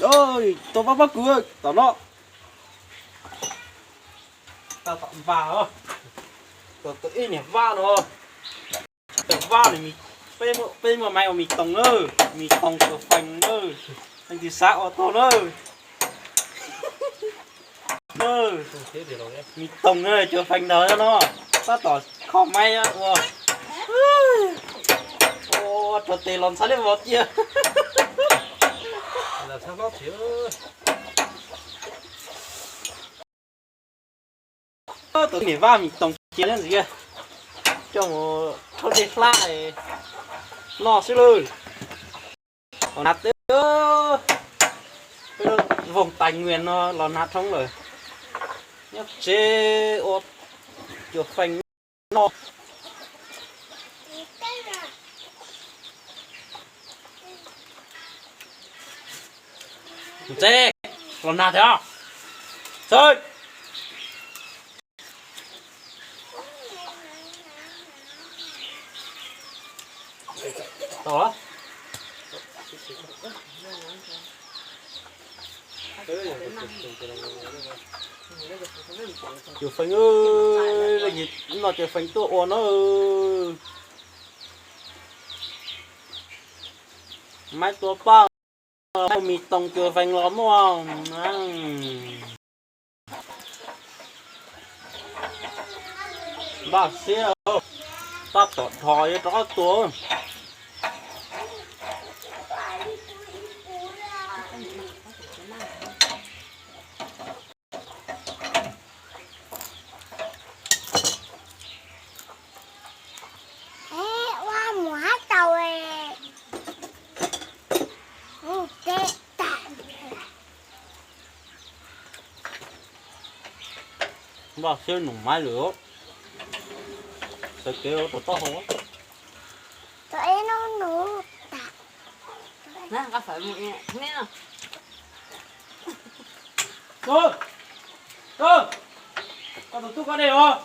Tua pab pab kuv tom no. Tau tom npag os. Tua tus ib niag vaj no. Tus vaj no, peb muaj maiv ua mis toog na, mis toog cua fees na, leej twg xav ua tuaj na. Mis toog na, cua fees ntawd no, tab tom kho maiv ua. Ua rau tes los ntxhab liab vog cia. Tus niam vaj mis toog cia ntxiv, coj mus rhaub dej hlab noj xwb lawm. Los hnav teb, peb lub voog Taiv Nwias no los hnav dhoob lawm. Nyob tsev ua cua fees noj. Txeb, los nag thiab. Txeb. Tau. Cua fees, leej twg noj cua fees tuaj ua na. Maiv tua paj, mis toog cua fees los muaj. Npaj siab, tab tom dhos yuav rov qab tua. Npaj siab num maiv lawm, sawv kev rau taub hau. Koj tus tub koj dej os.